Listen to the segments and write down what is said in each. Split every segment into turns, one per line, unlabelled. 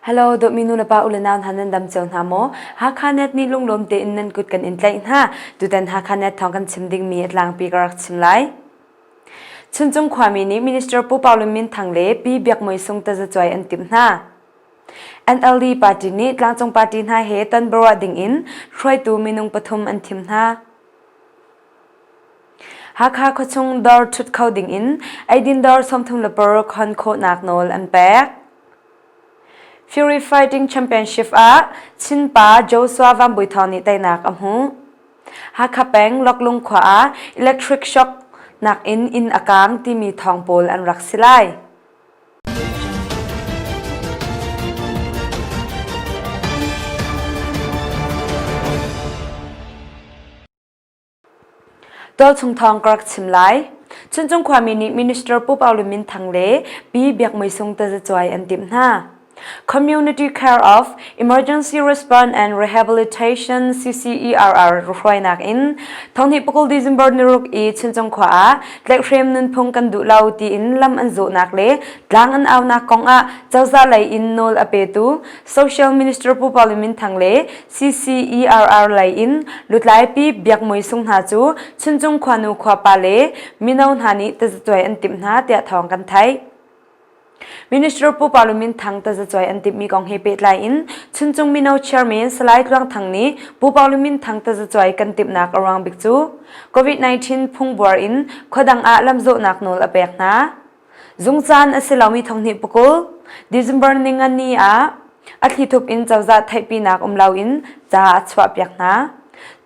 Hello, dawtmi nu le pa u le nau hna nan dam cio hna maw? Hakha Net nih lunglawm tein nan kut kan in tlaih hna. Tutan Hakha Net thawng kan chim dingmi a tlangpi ka rak chim lai. Chuncung khuami nih Minister Pu Pau Lun Min Thang le Pi Biak Mawi Sung tazacuai an timh hna. NLD party nih tlangcung party hna he ton biaruah dingin hruaitu minung pathum an thim hna. Hakha khuachung dawr ṭhut kho dingin eidin dawr 36 hon khawhnak nawl an pek. Fury Fighting Championship ah Chinpa Joshua Van Bui Thawng nih teinak a hmuh. Hakha peng Loklung khua ah electric shock nakin inn a kaang timi thawng pawl an rak si lai. Tualchung thawng ka rak chim lai. Chuncung khuami nih Minister Pu Pau Le Min Thang le Pi Biak Mui Sung tazacuai an timh hna. Community Care of Emergency Response and Rehabilitation CCERR ruhruainak in thonghnih pakul December niruk i Chuncung khua ah tlaihhrem nunphung kan duh lo tiin lam an zawhnak le tlang an aunak kong ah cozah lei in nawl a petu Social Minister Pu Pau Le Min Thang le CCERR lei in lutlai Pi Biak Mui Sung hna cu Chuncung khuanu khuapa le mino hna nih tazacuai an timh hna tiah thawng kan theih. Minister Pu Palu Min Thang tazacuai an timhmi kong he pehtlai in Chuncung Mino Chairman Salai Tluang Thang nih Pu Palu Min Thang tazacuai kan timhnak a ruang bik cu COVID-19 phungbuar in khuadang ah lamzawhnak nawl a pek hna. Zung caan a si lomi thonghnih pakul December ningani ah a thlithup in cozah theihpinak um loin ca a chuahpiak hna.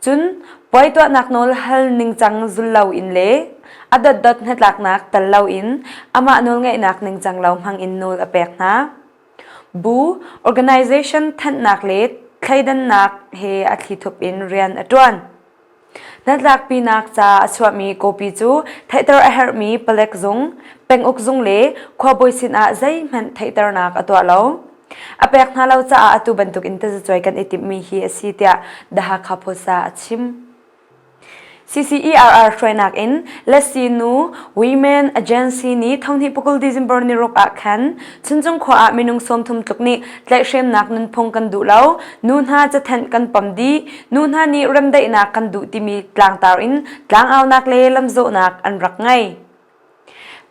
Cun puai tuahnak nawl hal ningcang zul loin le a dotdot hnatlaknak tel loin amah nawlngeihnak ningcang lo hmang in nawl a pek hna. Bu organization thanhnak le thleidannak he a thlithup in rian a ṭuan. Hnatlakpinak ca a chuahmi kawpi cu theihter a herhmi palek zung, penguk zung le khuabawi sinah zeihmanh theihternak a tuah lo. A pek hna lo caah atu bantuk in tazacuai kan i timhmi hi a si tiah The Hakha Post ah a chim. CCERR hruainak in Lassi nu Women Agency nih thonghnih pakul December niruk ah khan Chuncung khua ah minung 30 tluk nih tlaihhremnak nunphung kan duh lo, nu hna cathanh kan pom dih, nu hna nih remdaihnak kan duh timi tlangtar in tlangaunak le lamzawhnak an rak ngei.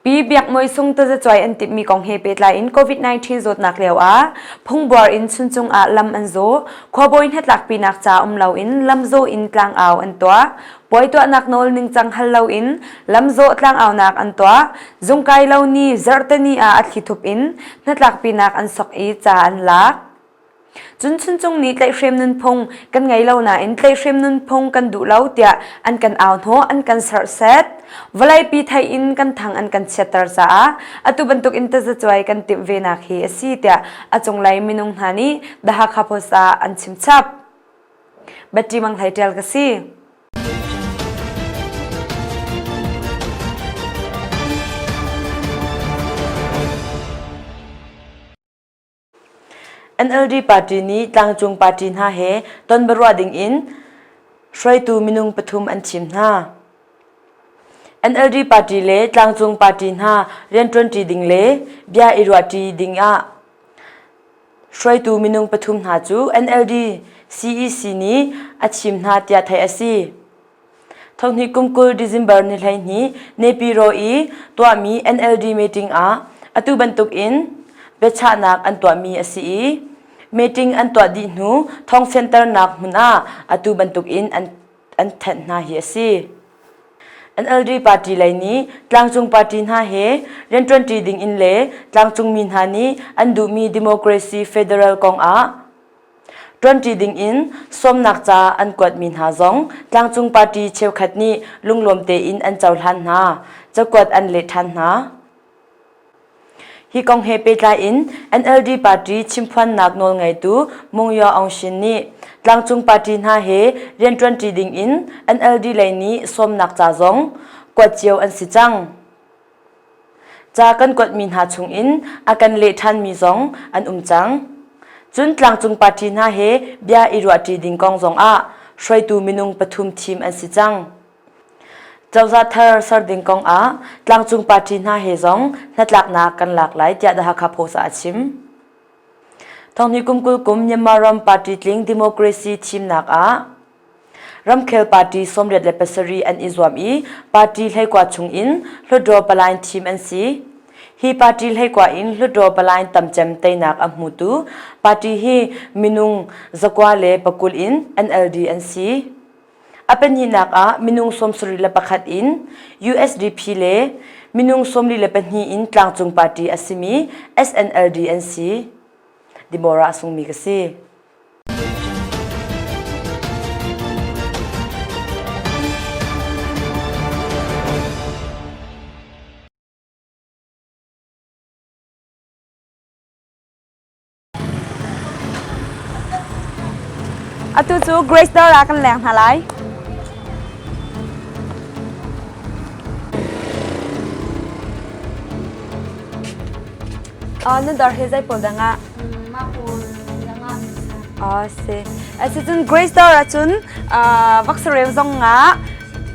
Pi Biak Mawi Sung tazacuai an timhmi kong he pehtlai in COVID-19 zawtnak lio ah phungbuar in Chuncung ah lam an zawh, khuabawi hnatlakpinak ca um loin lamzawh in tlangau an tuah, puai tuahnak nawl ningcang hal loin lamzawh tlangaunak an tuah, zungkai lo ni zarhteni ah a thlithup in hnatlakpinak an sok i ca an lak. Cun Chuncung nih tlaihhrem nunphung kan ngei lo nain tlaihhrem nunphung kan duh lo tiah an kan au hnawh, an kan serhset. Vawleipi theih in kan thang an kan chiatter caah atu bantuk in tazacuai kan timh venak hi a si tiah a cunglei minung hna nih The Hakha Post ah an chim chap. Betty Mang Hlei ṭial ka si.
NLD party nih tlangcung party hna he ton biaruah dingin hruaitu minung pathum an thim hna. NLD party le tlangcung party hna rianṭuanṭi ding le bia i ruahṭi ding ah hruaitu minung pathum hna cu NLD CEC nih a thim hna tiah theih a si. Thonghnih kum 20 December ni 12 Naypyidaw i tuahmi NLD meeting ah atu bantuk in biachahnak an tuahmi a si i meeting an tuah dih hnu thawng fianternak hmun ah atu bantuk in an an thanh hna hi a si. NLD party lei nih tlangcung party hna he rianṭuanṭi ding in le tlangcungmi hna nih an duhmi democracy federal kong ah Ṭuanṭi dingin sawmnak ca an kuatmi hna zong tlangcung party cheukhat nih lunglawm tein an cohlan hna. Cakuat an leh ṭhan hna. Hi kong he pehtlai in NLD party chimphuannak nawlngeitu Mung Yaw Aung Shin nih tlangcung party hna he rianṭuanṭi dingin NLD lei nih sawmnak ca zong kuat cio an si cang. Ca kan kuatmi hna chungin a kan leh ṭhanmi zong an um cang. Cun tlangcung party hna he bia i ruahṭi ding kong zongah hruaitu minung pathum thim an si cang. Cozah thar ser ding kong ah tlangcung party hna he zong hnatlaknak kan lak lai tiah The Hakha Post ah a chim. Thonghnih kum 20 kum Myanmar ram party tling democracy thimnak ah ramkhel party 87 an i zuam i party 11 chung in Hlutdaw Palain thim an si. Hi party 11 in Hlutdaw Palain tamcem teinak a hmutu party hi minung 120 in NLD an si. A pahnihnak ah minung 71 in USDP le minung 42 in tlangcung party a simi SNLD an si. Deborah sungmi ka si.
Atu cu Grace dawr ah kan leng hna lai. Uh, na dawr hi zei pawl dah ngah?
Mah pawl dah ngah.
Ah, si. Asicun Grace dawr ahcun uh, vaksareu zong ngah,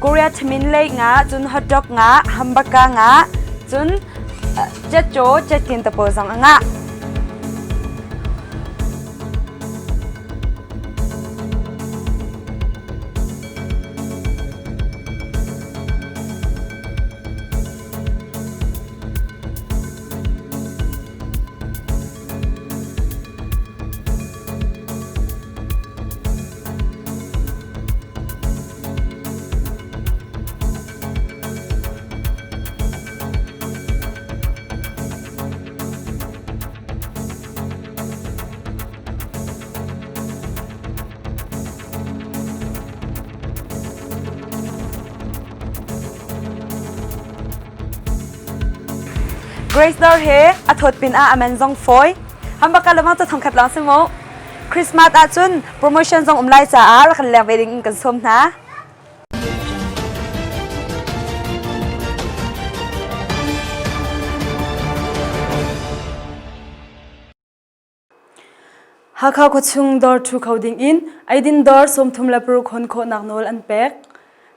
Korea thamin lei ngah, cun hot dog ngah, hamburger ngah, cun Cetcaw cetkin te pawl zong a ngah. Grace Dor he a thawt pin ah a man zong fawi. Hambaka lamang cu thongkhat lawng si mu. Christmas ahcun promotion zong um lai caah rak kan leng ve ding in kan sawm hna.
Hakha khuachung dawr ṭhu kho ding in eidin dawr 36 hon khawhnak nawl an pek.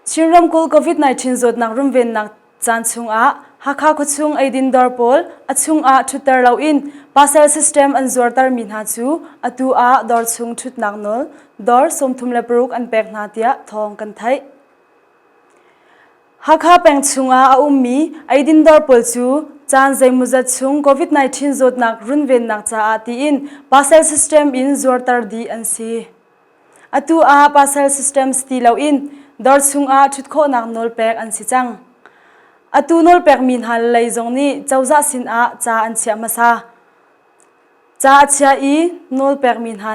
Chin ramkulh COVID-19 zawtnak runvennak caan chungah Hakha khuachung eidin dawr pawl a chungah ṭhutter loin parcel system an zuartermi hna cu atu ah dawr chung ṭhutnak nawl dawr 36 an pek hna tiah thawng kan theih. Hakha peng chungah a ummi eidin dawr pawl cu caan zeimawzat chung COVID-19 zawtnak runvennak caah tiin parcel system in zuarter dih an si. Atu ah parcel systems ti loin dawr chungah ṭhut khawhnak nawl pek an si cang. Atu nawl pekmi hna lei zong nih cozah sinah ca an chiah hmasa. Ca a chia i nawl pekmi hna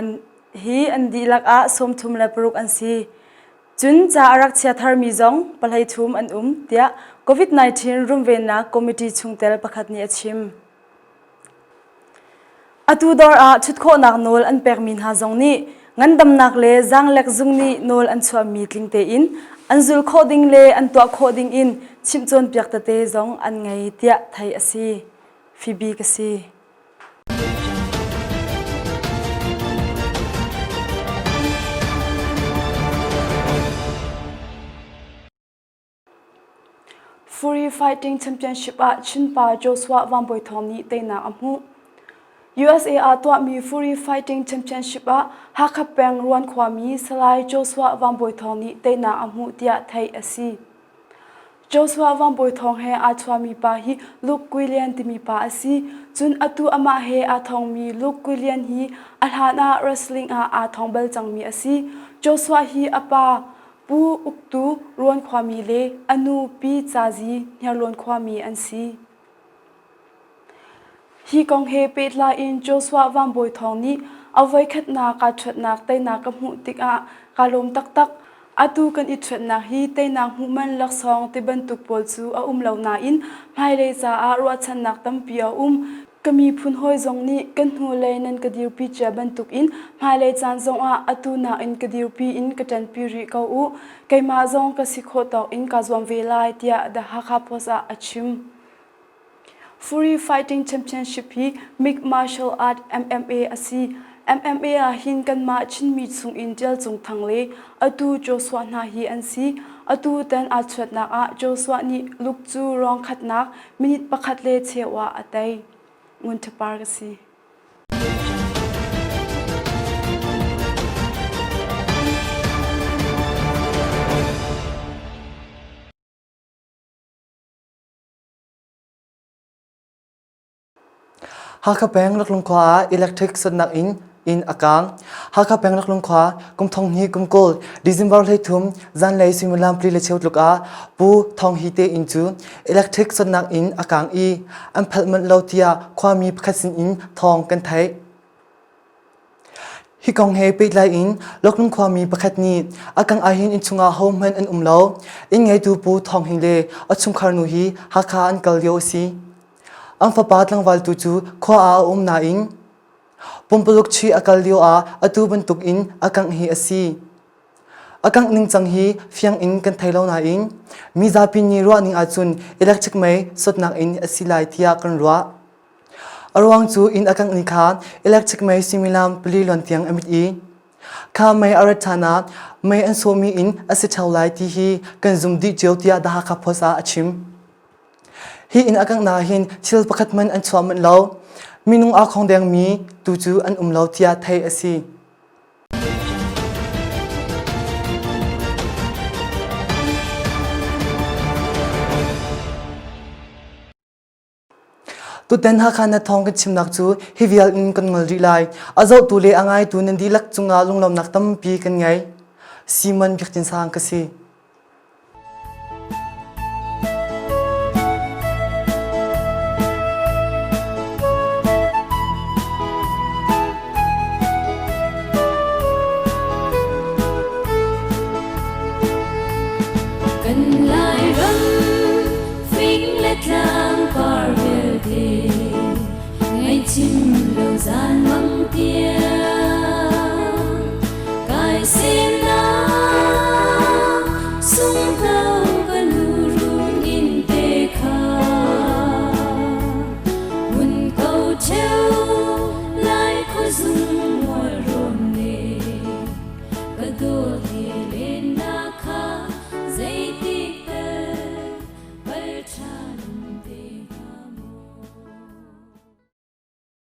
hi an dihlak ah 36 an si. Cun ca a rak chia tharmi zong pahlei thum an um tiah COVID-19 runvennak committee chungtel pakhat nih a chim. Atu dawr ah ṭhut khawhnak nawl an pekmi hna zong nih ngandamnak le zaanglek zung nih nawl an chuahmi tling tein an zul khawh ding le an tuah khawh ding in chimh cawnpiak tete zong an ngei tiah theih a si. Phoebe ka si.
Fury Fighting Championship ah Chinpa Joshua Van Bawi Thawng nih teinak a hmuh. USA ah tuahmi Fury Fighting Championship ah Hakha peng Ruan khuami Salai Joshua Van Bawi Thawng nih teinak a hmuh tiah theih a si. Joshua Van Bawi Thawng he aa chuahmi pa hi Luke Guilian timi pa a si. Cun atu amah he aa thongmi Luke Guilian hi a hlan ah wrestling ah aa thong bal cangmi a si. Joshua hi a pa Pu Uktu Ruan khuami le a nu Pi Ca Zi Hniarlawn khuami an si. Hi kong he pehtlai in Joshua Van Bawi Thawng nih a voikhatnak kaa ṭhuatnak teinak ka hmuh tikah kaa lawm taktak. Atu kan i ṭhuatnak hi teinak hmuh man laksawng ti bantuk pawl cu a um lo nain hmailei caah ruahchannak tampi a um. Ka miphun hawi zong nih kan hnulei nan ka dirpi cia bantukin hmailei caan zongah atu nakin ka dirpi in ka ṭanpi rih ko u. Keimah zong ka si khawh tawk in kaa zuam ve lai tiah The Hakha Post ah a chim. Fury Fighting Championship hi Mixed Martial Art MMA a si. MMA ah hin kanmah Chinmi chungin Tial Cung Thang le atu Joshua hna hi an si. Atu tan aa chuatnak ah Joshua nih Luke cu rawng khatnak minute pakhat le cheu ah a tei. Ngun Ṭha Par ka si.
Hakha peng Laklung khua ah electric sutnak in inn a kaang. Hakha peng Laklung khua kum thong hnih kum kawl December 13 zanlei suimilam pli le cheu tluk ah Pu Thawng Hi te inn cu electric sutnak in a kaang i an phalh manh lo tiah khuami pakhat sin in thawng kan theih. Hi kong he pehtlai in Loklung khuami pakhat nih a kang ahhin innchung ah hohmanh an um lo. Inn ngeitu Pu Thawng Hing le a chungkhar nu hi Hakha an kal lio a si. An fapa tlangval tu cu khua ah a um nain pumpuluk chuih a kal lio ah atu bantuk in a kangh hi a si. A kangh ningcang hi fiang in kan thei lo nain mizapi nih ruah ning ahcun electric mei sawtnak in a si lai tiah kan ruah. A ruang cu inn a kangh ni kha electric mei suimilam pali luan tiang a mit i kha mei a rat ṭhan ah mei an sawhmi in a si ṭheo lai ti hi kan zum dih cio tiah The Hakha Post ah a chim. Hi inn a kanghnak hin thil pakhat hmanh an chuah manh lo. Minung aa khong dengmi tu cu an um lo tiah theih a si. Tutan Hakha na thawng kan chimnak cu hi vial in kan ngol rih lai. A zohtu le a ngaitu nan dihlak cungah lunglawmhnak tampi kan ngei. Simon Biak Cin Sang ka si.
Kan Lairam fing le tlang par vialte ngaihchim lo zan mang.